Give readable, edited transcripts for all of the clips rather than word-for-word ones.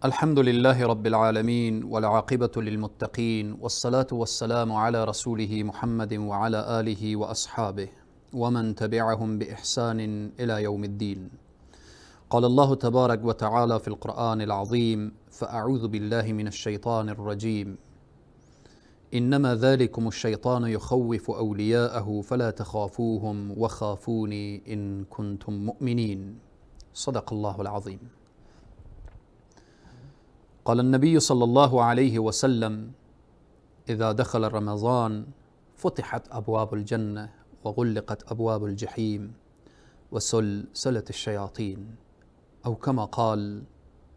الحمد لله رب العالمين، والعاقبة للمتقين، والصلاة والسلام على رسوله محمد وعلى آله وأصحابه ومن تبعهم بإحسان إلى يوم الدين. قال الله تبارك وتعالى في القرآن العظيم: فأعوذ بالله من الشيطان الرجيم، إنما ذلكم الشيطان يخوف أولياءه فلا تخافوهم وخافوني إن كنتم مؤمنين. صدق الله العظيم. قال النبي صلى الله عليه وسلم: إذا دخل رمضان فتحت أبواب الجنة وغلقت أبواب الجحيم وسلسلة الشياطين، أو كما قال،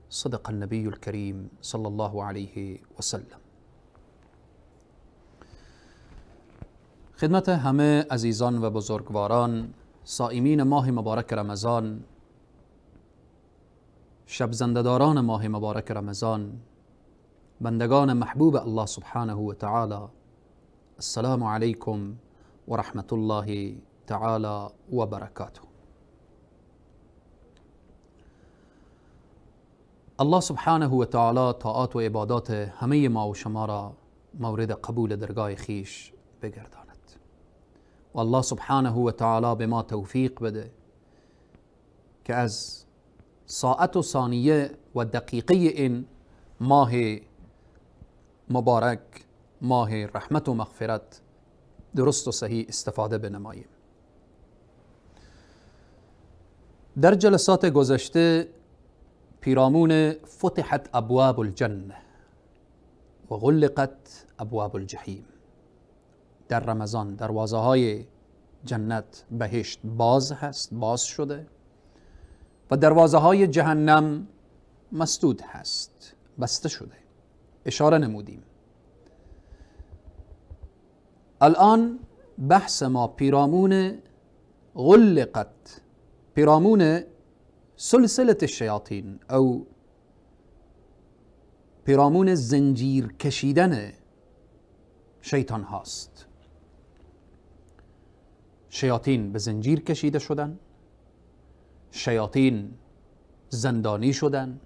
صدق النبي الكريم صلى الله عليه وسلم. خدمت همه عزیزان و بزرگواران، صائمین ماه مبارک رمضان، شب زنده‌داران ماه مبارک رمضان، بندگان محبوب الله سبحانه و تعالی، السلام علیکم و رحمت الله تعالی و برکاته. الله سبحانه و تعالی طاعات و عبادات همه ما و شما را مورد قبول درگاه خیش بگرداند و الله سبحانه و تعالی به ما توفیق بده که از ساعت و ثانیه و دقیقه این ماه مبارک، ماه رحمت و مغفرت، درست و صحیح استفاده بنماییم. در جلسات گذشته پیرامون فتحت ابواب الجنه و غلقت ابواب الجحیم، در رمضان دروازه های جنت بهشت باز هست، باز شده، و دروازه های جهنم مسدود هست، بسته شده، اشاره نمودیم. الان بحث ما پیرامون غلقت، پیرامون سلسله الشیاطین او پیرامون زنجیر کشیدن شیطان هاست. شیاطین به زنجیر کشیده شدن، شیاطین زندانی شدن،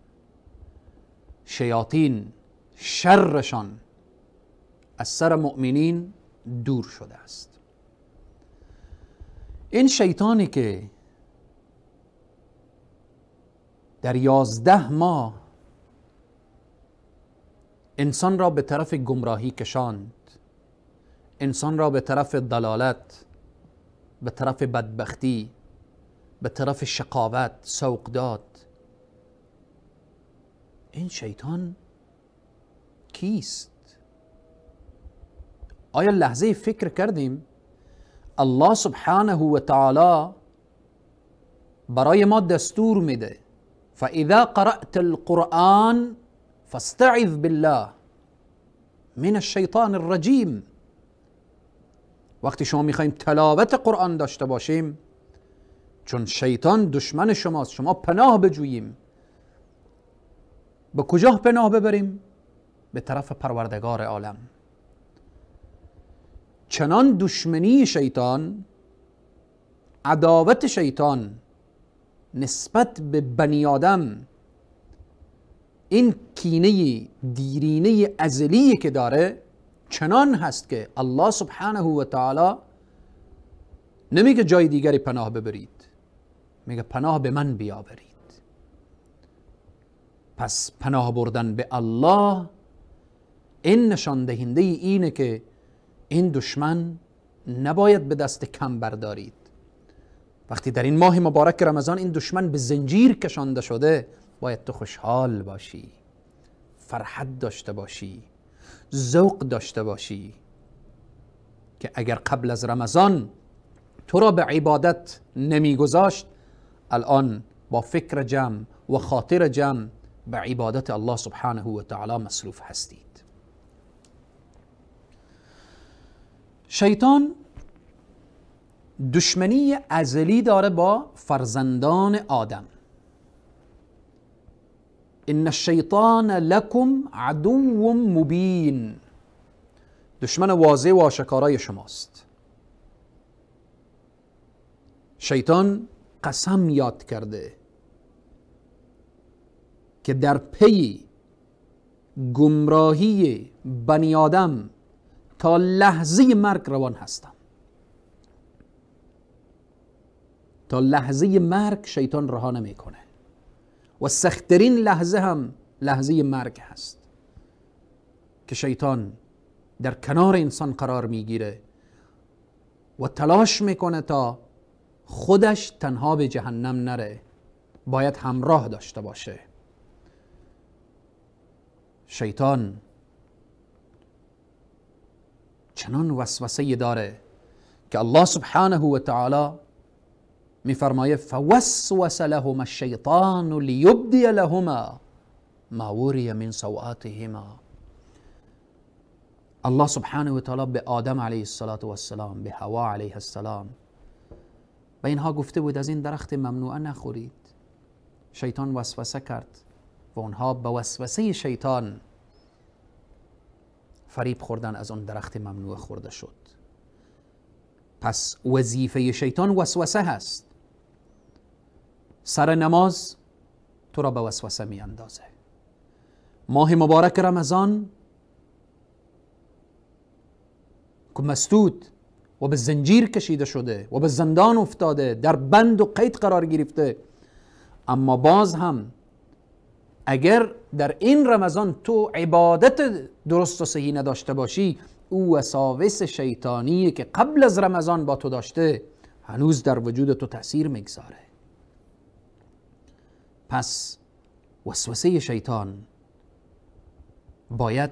شیاطین شرشان از سر مؤمنین دور شده است. این شیطانی که در 11 ماه انسان را به طرف گمراهی کشاند، انسان را به طرف دلالت، به طرف بدبختی، به طرف شقاوت سوق داد، این شیطان کیست؟ آیا لحظه فکر کردیم الله سبحانه و تعالی برای ما دستور میده فإذا قرأت القرآن فاستعذ بالله من الشیطان الرجیم. وقتی شما میخوایم تلاوت قرآن داشته باشیم، چون شیطان دشمن شماست، شما پناه بجوییم. به کجا پناه ببریم؟ به طرف پروردگار عالم. چنان دشمنی شیطان، عداوت شیطان نسبت به بنی آدم، این کینه دیرینه ازلی که داره چنان هست که الله سبحانه و تعالی نمیگه جای دیگری پناه ببرید، میگه پناه به من بیاورید. پس پناه بردن به الله این نشان دهنده اینه که این دشمن نباید به دست کم بردارید. وقتی در این ماه مبارک رمضان این دشمن به زنجیر کشانده شده، باید تو خوشحال باشی، فرحت داشته باشی، ذوق داشته باشی که اگر قبل از رمضان تو را به عبادت نمیگذاشت، الان با فکر جمع و خاطر جمع به عبادت الله سبحانه و تعالی مصروف هستید. شیطان دشمنی ازلی داره با فرزندان آدم. ان الشیطان لکم عدو مبین، دشمن واضح و آشکارای شماست. شیطان قسم یاد کرده که در پی گمراهی بنی آدم تا لحظه مرگ روان هستم. تا لحظه مرگ شیطان رها نمیکنه و سختترین لحظه هم لحظه مرگ هست که شیطان در کنار انسان قرار میگیره و تلاش میکنه تا خودش تنها به جهنم نره، باید همراه داشته باشه. شیطان چنان وسوسه داره که الله سبحانه و تعالی میفرمایه فوسوس لهما الشیطان لیبدی لهما ما وری من سوآتهما. الله سبحانه و تعالی به آدم علیه السلام، به حوا علیه السلام، به اینها گفته بود از این درخت ممنوعه نخورید. شیطان وسوسه کرد و اونها به وسوسه شیطان فریب خوردن، از اون درخت ممنوعه خورده شد. پس وظیفه شیطان وسوسه هست. سر نماز تو را به وسوسه می اندازه. ماه مبارک رمضان که مسدود و به زنجیر کشیده شده و به زندان افتاده، در بند و قید قرار گرفته، اما باز هم اگر در این رمضان تو عبادت درست و صحیح نداشته باشی، او وساوس شیطانی که قبل از رمضان با تو داشته هنوز در وجود تو تأثیر میگذاره. پس وسوسه شیطان باید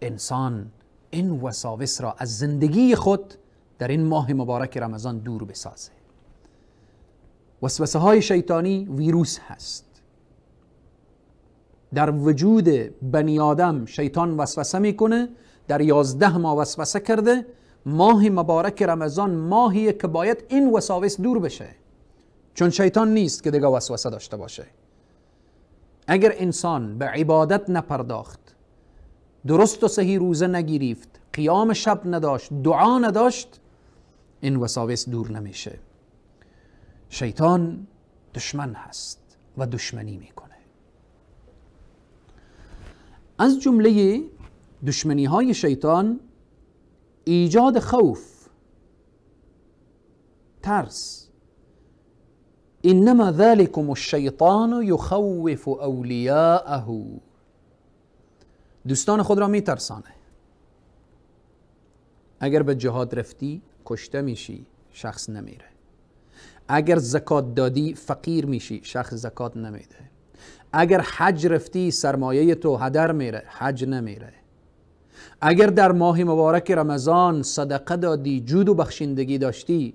انسان این وساوس را از زندگی خود در این ماه مبارک رمضان دور بسازه. وسوسه های شیطانی ویروس هست در وجود بنی آدم. شیطان وسوسه میکنه، در 11 ماه وسوسه کرده. ماه مبارک رمضان ماهیه که باید این وساوس دور بشه، چون شیطان نیست که دیگه وسوسه داشته باشه. اگر انسان به عبادت نپرداخت، درست و صحیح روزه نگرفت، قیام شب نداشت، دعا نداشت، این وساوس دور نمیشه. شیطان دشمن هست و دشمنی میکنه. از جمله دشمنی های شیطان ایجاد خوف، ترس. انما ذلكم الشیطان یخوف اولیاءه. دوستان خود را میترسانه. اگر به جهاد رفتی کشته میشی، شخص نمیره. اگر زکات دادی فقیر میشی، شخص زکات نمیده. اگر حج رفتی سرمایه تو هدر میره، حج نمیره. اگر در ماه مبارک رمضان صدقه دادی، جود و بخشندگی داشتی،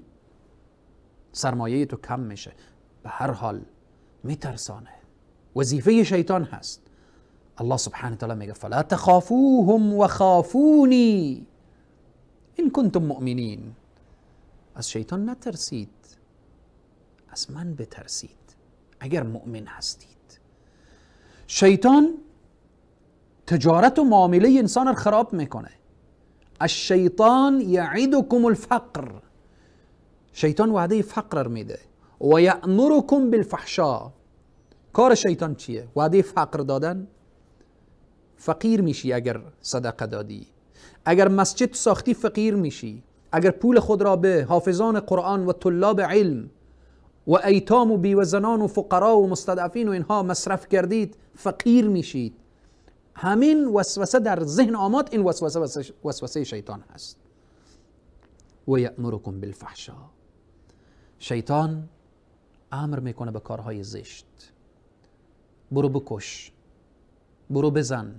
سرمایه تو کم میشه. به هر حال میترسانه. وظیفه شیطان هست. الله سبحانه وتعالی میگه فلا تخافوهم وخافونی این کنتم مؤمنین. از شیطان نترسید، از من بترسید اگر مؤمن هستید. شیطان تجارت و معامله انسان را خراب میکنه. الشیطان یعدکم الفقر. شیطان وعده فقر میده. و یأمرکم بالفحشاء. کار شیطان چیه؟ وعده فقر دادن. فقیر میشی اگر صدقه دادی، اگر مسجد ساختی فقیر میشی، اگر پول خود را به حافظان قرآن و طلاب علم و ایتام و بیوزنان و فقرا و مستضعفین و اینها مصرف کردید فقیر میشید. همین وسوسه در ذهن آمد، این وسوسه وسوسه شیطان هست. و یأمرکم بالفحشاء. شیطان امر میکنه به کارهای زشت. برو بکش، برو بزن،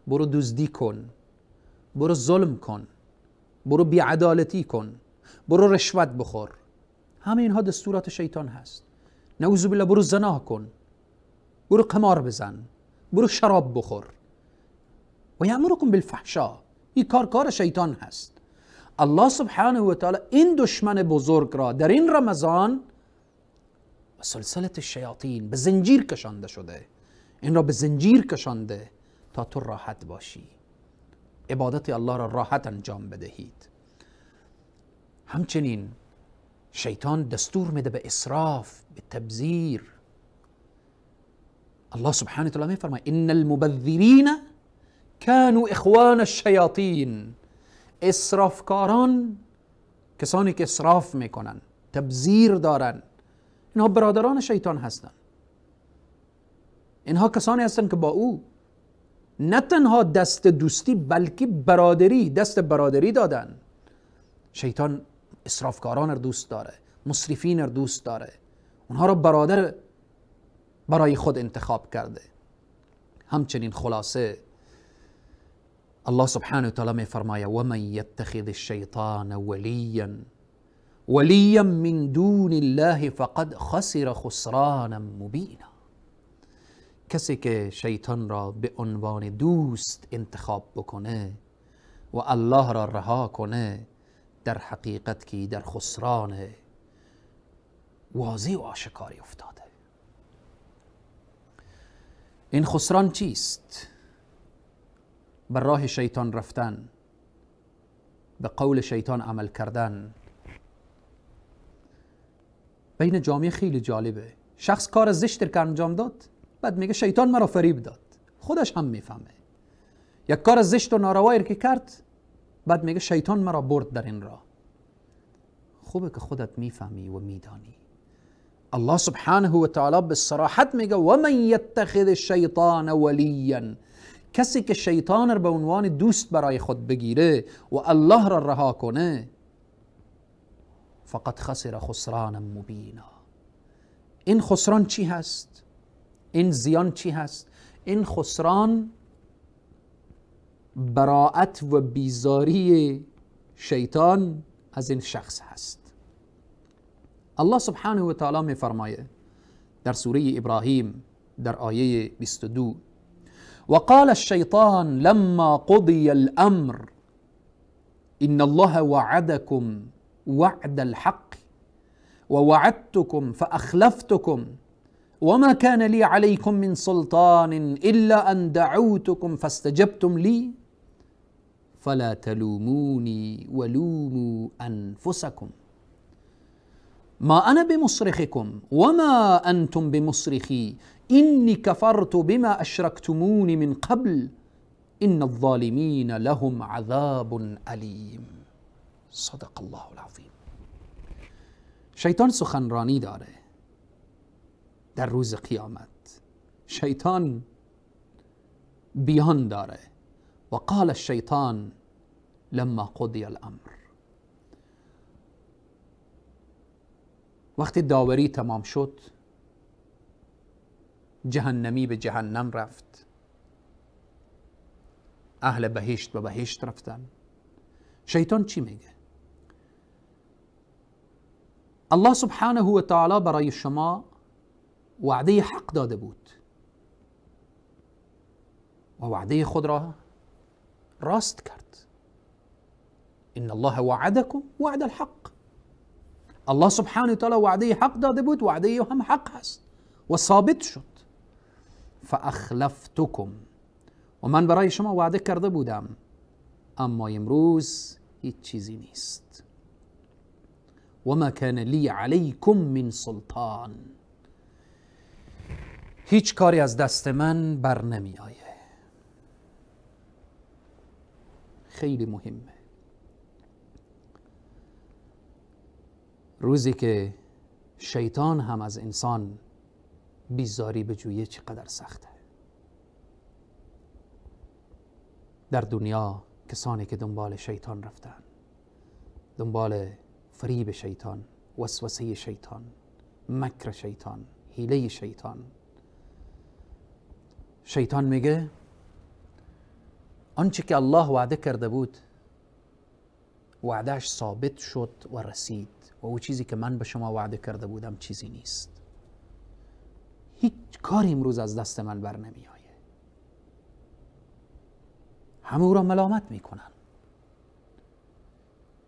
برو دزدی کن، برو ظلم کن، برو بیعدالتی کن، برو رشوت بخور. همه اینها دستورات شیطان هست. نعوذ بالله برو زنا کن، برو قمار بزن، برو شراب بخور. و یأمرکم بالفحشاء. این کار کار شیطان هست. الله سبحانه و تعالی این دشمن بزرگ را در این رمضان و سلسله الشیاطین به زنجیر کشانده شده، این را به زنجیر کشانده تا تو راحت باشی، عبادت الله را راحت انجام بدهید. همچنین شیطان دستور میده به اسراف، به تبذیر. الله سبحانه و تعالی میفرماید ان المبذرین كانوا اخوان الشیاطین. اسرافکاران، کسانی که اسراف میکنن، تبذیر دارن، اینها برادران شیطان هستند. اینها کسانی هستند که با او نه تنها دست دوستی بلکه برادری، دست برادری دادن. شیطان اسرافکاران را دوست داره، مصرفین را دوست داره، اونها را برادر برای خود انتخاب کرده. همچنین خلاصه الله سبحانه و تعالی می فرماید و من یتخذ الشیطان ولیا من دون الله فقد خسر خسرانا مبینا. کسی که شیطان را به عنوان دوست انتخاب بکنه و الله را رها کنه، در حقیقت که در خسران واضح و آشکاری افتاده. این خسران چیست؟ بر راه شیطان رفتن، به قول شیطان عمل کردن. بین جامعه خیلی جالبه، شخص کار زشت که انجام داد، بعد میگه شیطان مرا فریب داد. خودش هم میفهمه یک کار زشت و ناروایی که کرد، بعد میگه شیطان مرا برد در این راه. خوبه که خودت میفهمی و میدانی. الله سبحانه و تعالی به صراحت میگه و من یتخذ الشیطان ولیا، کسی که شیطان را به عنوان دوست برای خود بگیره و الله را رها کنه، فقط خسر خسرانا مبینا. این خسران چی هست؟ این زیان چی هست؟ این خسران براعت و بیزاری شیطان از این شخص هست. الله سبحانه و تعالی می فرمایه در سوره ابراهیم در آیه 22: وقال الشیطان لما قضی الامر ان الله وعدكم وعد الحق ووعدتكم فأخلفتكم وما كان لي عليكم من سلطان إلا أن دعوتكم فاستجبتم لي فلا تلوموني ولوموا أنفسكم ما أنا بمصرخكم وما أنتم بمصرخي إني كفرت بما أشركتموني من قبل إن الظالمين لهم عذاب أليم. صدق الله العظیم. شیطان سخنرانی داره در روز قیامت، شیطان بیان داره. و قال الشیطان لما قضی الامر، وقتی داوری تمام شد، جهنمی به جهنم رفت، اهل بهشت به بهشت رفتن. شیطان چی میگه؟ الله سبحانه و تعالی برای شما وعده حق داده بود و وعده خود را راست کرد. ان الله وعدكم وعد الحق. الله سبحانه و تعالی وعده حق داده بود، وعده هم حق هست و ثابت شد. فاخلفتکم، و من برای شما وعده کرده بودم، اما امروز هیچ چیزی نیست. و ما كان لی علیکم من سلطان، هیچ کاری از دست من بر نمی آیه. خیلی مهمه. روزی که شیطان هم از انسان بیزاری بجویه چقدر سخته. در دنیا کسانی که دنبال شیطان رفتن، دنبال فریب شیطان، وسوسه شیطان، مکر شیطان، حیله شیطان، شیطان میگه آنچه که الله وعده کرده بود وعدهش ثابت شد و رسید، و او چیزی که من به شما وعده کرده بودم چیزی نیست. هیچ کاری امروز از دست من بر نمی آیه. همه او را ملامت میکنن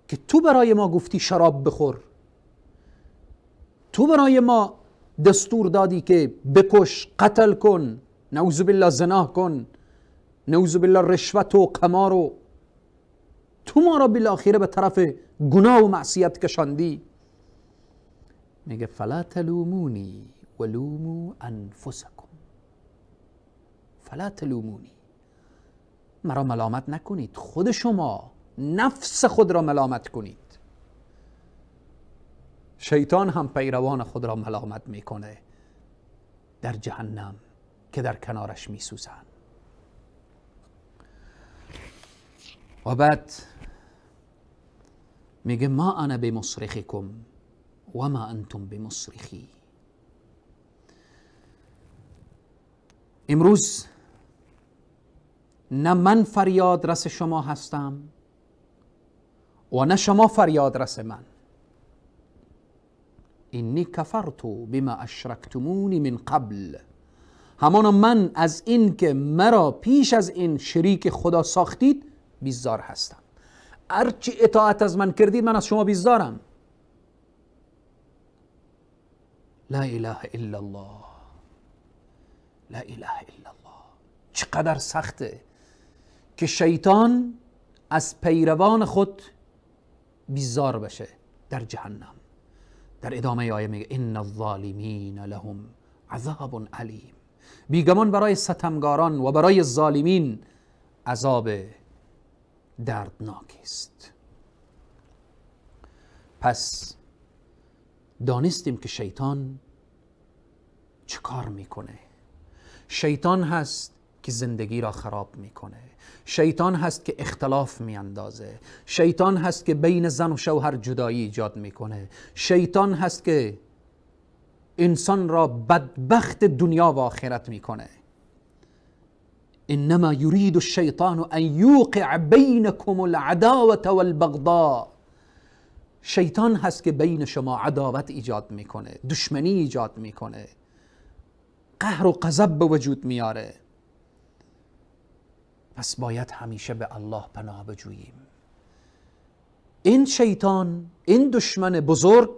که تو برای ما گفتی شراب بخور، تو برای ما دستور دادی که بکش، قتل کن، نعوذ بالله زنا کن، نعوذ بالله رشوت و قمار، و تو ما را بالاخره به طرف گناه و معصیت کشاندی. میگه فلا تلومونی ولوموا انفسکم. فلا تلومونی، مرا ملامت نکنید، خود شما نفس خود را ملامت کنید. شیطان هم پیروان خود را ملامت میکنه در جهنم که در کنارش میسوزن. و بعد میگه ما انا بمصرخکم و ما انتم بمصرخی. امروز نه من فریاد رس شما هستم و نه شما فریاد رس من. اینی کفرت بما اشرکتمونی من قبل، همانا من از این که مرا پیش از این شریک خدا ساختید بیزار هستم. هرچی اطاعت از من کردید من از شما بیزارم. لا اله الا الله، لا اله الا الله. چقدر سخته که شیطان از پیروان خود بیزار بشه در جهنم. در ادامه آیه میگه ان الظالمین لهم عذاب علیم، بیگمان برای ستمگاران و برای ظالمین عذاب دردناک است. پس دانستیم که شیطان چه کار میکنه. شیطان هست که زندگی را خراب میکنه، شیطان هست که اختلاف میاندازه، شیطان هست که بین زن و شوهر جدایی ایجاد میکنه، شیطان هست که انسان را بدبخت دنیا و آخرت میکنه. انما یرید الشیطان ان یوقع بینکم العداوة والبغضاء. شیطان هست که بین شما عداوت ایجاد میکنه، دشمنی ایجاد میکنه، قهر و غضب به وجود میاره. پس باید همیشه به الله پناه بجوییم. این شیطان، این دشمن بزرگ،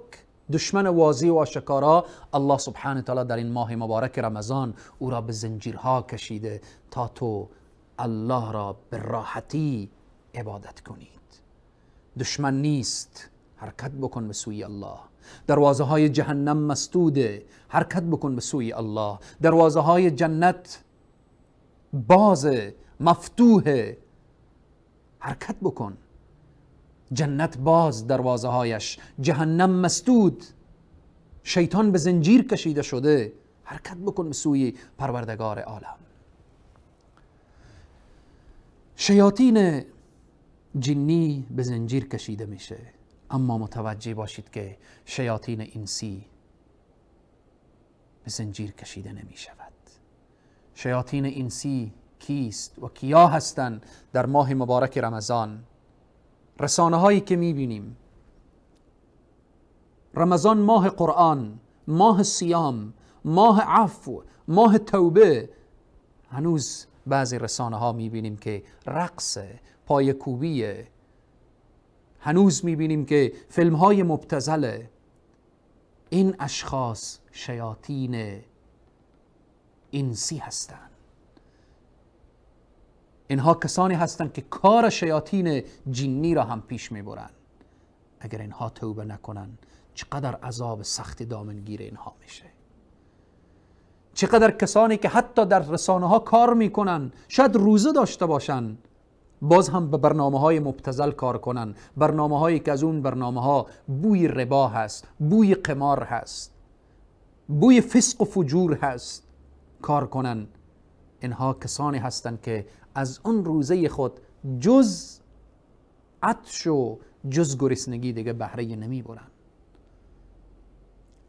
دشمن واضح و آشکارا، الله سبحانه تعالی در این ماه مبارک رمضان او را به زنجیرها کشیده تا تو الله را به راحتی عبادت کنید. دشمن نیست، حرکت بکن به سوی الله. دروازه های جهنم مسدوده، حرکت بکن به سوی الله. دروازه های جنت باز، مفتوحه، حرکت بکن. جنت باز دروازه هایش، جهنم مسدود، شیطان به زنجیر کشیده شده، حرکت بکن به سوی پروردگار عالم. شیاطین جنی به زنجیر کشیده میشه، اما متوجه باشید که شیاطین انسی به زنجیر کشیده نمیشود. شیاطین انسی کیست و کیا هستند در ماه مبارک رمضان؟ رسانه هایی که میبینیم، رمضان ماه قرآن، ماه صیام، ماه عفو، ماه توبه، هنوز بعضی رسانه ها میبینیم که رقص پایکوبیه، هنوز میبینیم که فیلم های مبتذله. این اشخاص شیاطین انسی هستند. اینها کسانی هستند که کار شیاطین جنی را هم پیش میبرند. اگر اینها توبه نکنن چقدر عذاب سخت دامنگیر اینها میشه. چقدر کسانی که حتی در رسانه ها کار میکنن، شاید روزه داشته باشن، باز هم به برنامه های مبتذل کار کنن، برنامه هایی که از اون برنامه ها بوی ربا هست، بوی قمار هست، بوی فسق و فجور هست، کار کنن. اینها کسانی هستند که از اون روزه خود جز عطش و جز گرسنگی دیگه بهره نمیبرن.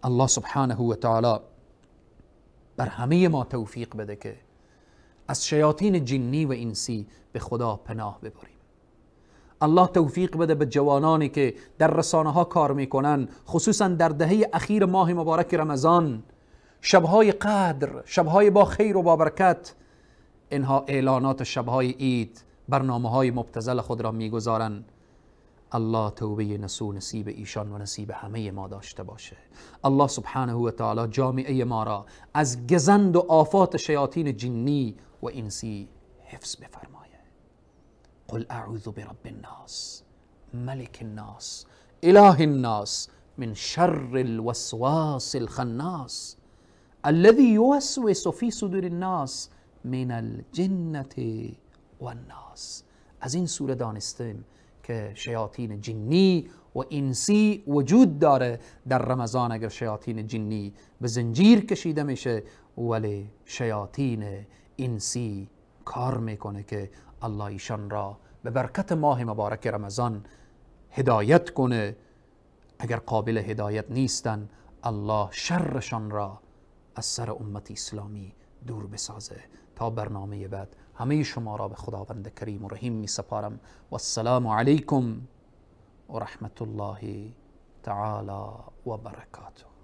الله سبحانه و تعالی بر همه ما توفیق بده که از شیاطین جنی و انسی به خدا پناه ببریم. الله توفیق بده به جوانانی که در رسانه ها کار میکنن، خصوصا در دهه اخیر ماه مبارک رمضان، شبهای قدر، شبهای با خیر و با برکت، اینها اعلانات شبهای عید، برنامه های مبتذل خود را میگذارن. الله توبه نسو نصیب ایشان و نصیب همه ما داشته باشه. الله سبحانه و تعالی جامعه ما را از گزند و آفات شیاطین جنی و انسی حفظ بفرمایه. قل اعوذ برب الناس ملک الناس اله الناس من شر الوسواس الخناس الذي يوسوس في صدور الناس من الجنة و الناس. از این سوره دانستیم که شیاطین جنی و انسی وجود داره. در رمضان اگر شیاطین جنی به زنجیر کشیده میشه، ولی شیاطین انسی کار میکنه که الله ایشان را به برکت ماه مبارک رمضان هدایت کنه. اگر قابل هدایت نیستن، الله شرشان را از سر امت اسلامی دور بسازه. تا برنامه بعد همه شما را به خداوند کریم و رحیم می سپارم. و السلام علیکم و رحمت الله تعالی و برکاته.